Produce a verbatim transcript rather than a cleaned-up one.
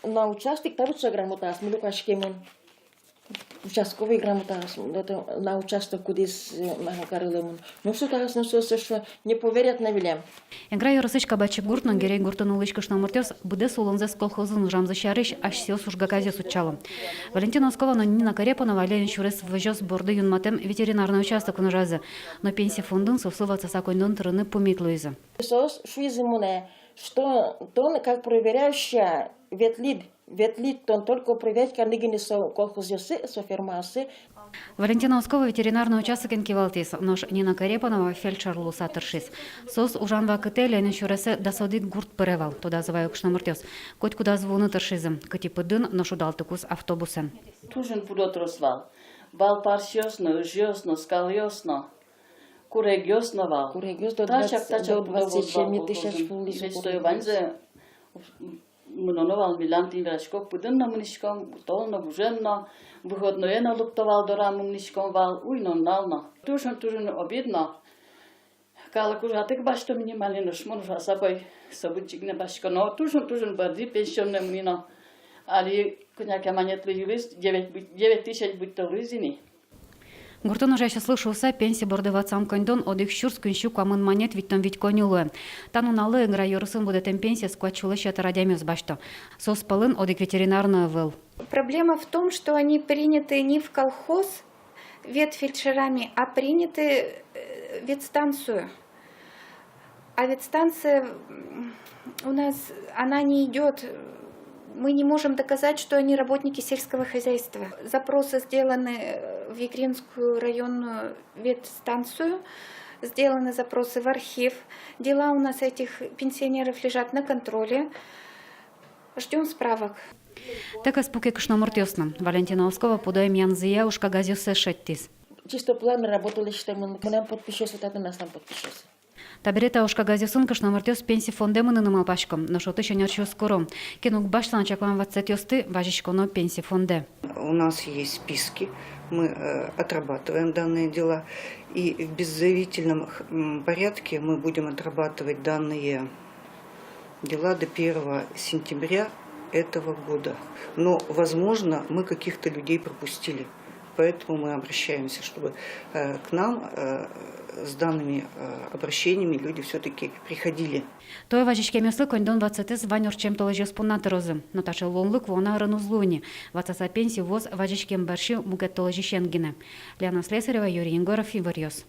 На участок та вот со грамотаос мон люкаськемын. Участковый грамотаос, вот, э, на участок, кудӥз, э, мар карылэмын. Ну, со таос, ну, со, со, со, не поверят на милям. Эгра ёросысь Кабачи гурт но Герей гуртын улӥсь кышномуртъёс быдэс улонзэс колхозын ужамзы сярысь асьсэос ужгагазъёс утчало. Валентина Ускова но Нина Корепанова Ленин сюрес возёс борды юнматэм ветеринарной участокын ужазы. Но пенсия фондын соослы ватсаса коньдон тырыны пумит луизы. Соос шуизы монэ, что тон как проверяющая ветлӥд, ветлӥд тон только проверять карыны гинэ со колхозъёсы, со фермаосы. Валентина Ускова ветеринарной участокен кивалтӥз, нош Нина Корепанова фельдшер луыса тыршиз. Соос ужан вакытэ Ленин сюресэ дас одӥг гурт пыре вал, тодазы ваё кышномуртъёс. Котькудаз вуыны тыршизы, кытӥ пыдын, нош удалтыкуз автобусэн. Туж ик пудо трос вал. Вал парсьёс но, ыжъёс но, скалъёс но, курегъёс но вал. Курегъёс до... Тачак, двадцать, тачак до пудо двадцать семи тысяч вал колхозын. Вуллиз. Весь курегъёс. Ваньзэ мыноно вал, милям тӥни вераськом, пыдын но мынӥськом, тол но, гужем но, выходное но лыкто вал, дорамы мынӥськом вал, уй но, нунал но. Туж ик, туж ик обидно. Калык ужатык басьто минимальный, нош мон ужаса пӧй, со быдӟык гинэ басьтӥсько но, туж ик, туж ик бӧрдӥ пенсионный мынӥ но. Али кӧня ке манет луиз, девять бы-, девять тысяч быдтылӥз ини. Гуртын ужасьёслы шуыса, пенсия борды ватсам коньдон одӥг сюрс куинь сю куамын манет витьтон вить коньы луэ. Та нуналлы Эгра ёросын будэтэм пенсиез куать сюлэсь ятыр адямиос басьто. Соос пӧлын одӥг ветеринар но ӧвӧл. Проблема в том, что они приняты не в колхоз ветфельдшерами, а приняты, э, в ветстанцию. А ветстанция, м, у нас, она не идёт. Мы не можем доказать, что они работники сельского хозяйства. Запросы сделаны, э, в Егринскую районную ветстанцию, сделаны запросы в архив. Дела у нас этих пенсионеров лежат на контроле. Ждём справок. Тэк ӧз пуке кышномуртъёс но. Валентина Ускова пудоем янзыя ужкагазъёссэ шедьтӥз. Чисто план работы лэсьтэмын, мынам подписьёсы, татын аслам подписьёсы. Табере та ужкагазъёсын кышномуртъёс пенси фондэ мыныны малпасько, нош отысь ӧнерчиос куро: кин уг басьты на чаклам ватсэтъёсты, вазиськоно пенси фондэ. У нас есть списки, мы, э, отрабатываем данные дела, и в беззаявительном, м, порядке мы будем отрабатывать данные дела до первого сентября этого года. Но, возможно, мы каких-то людей пропустили. Поэтому мы обращаемся, чтобы, э, к нам, э, с данными, э, обращениями люди всё-таки приходили. Туэ вазиськемъёслы коньдон ватсэтэз вань ортчем толэзьёс понна тырозы. Но таӵе луонлык вуоно арын уз луы ни. Ватсаса пенси вуоз вазиськем бӧрсьы мукет толэзьысен гинэ. Лена Слесарева, Юрий Егоров, «Иворъёс».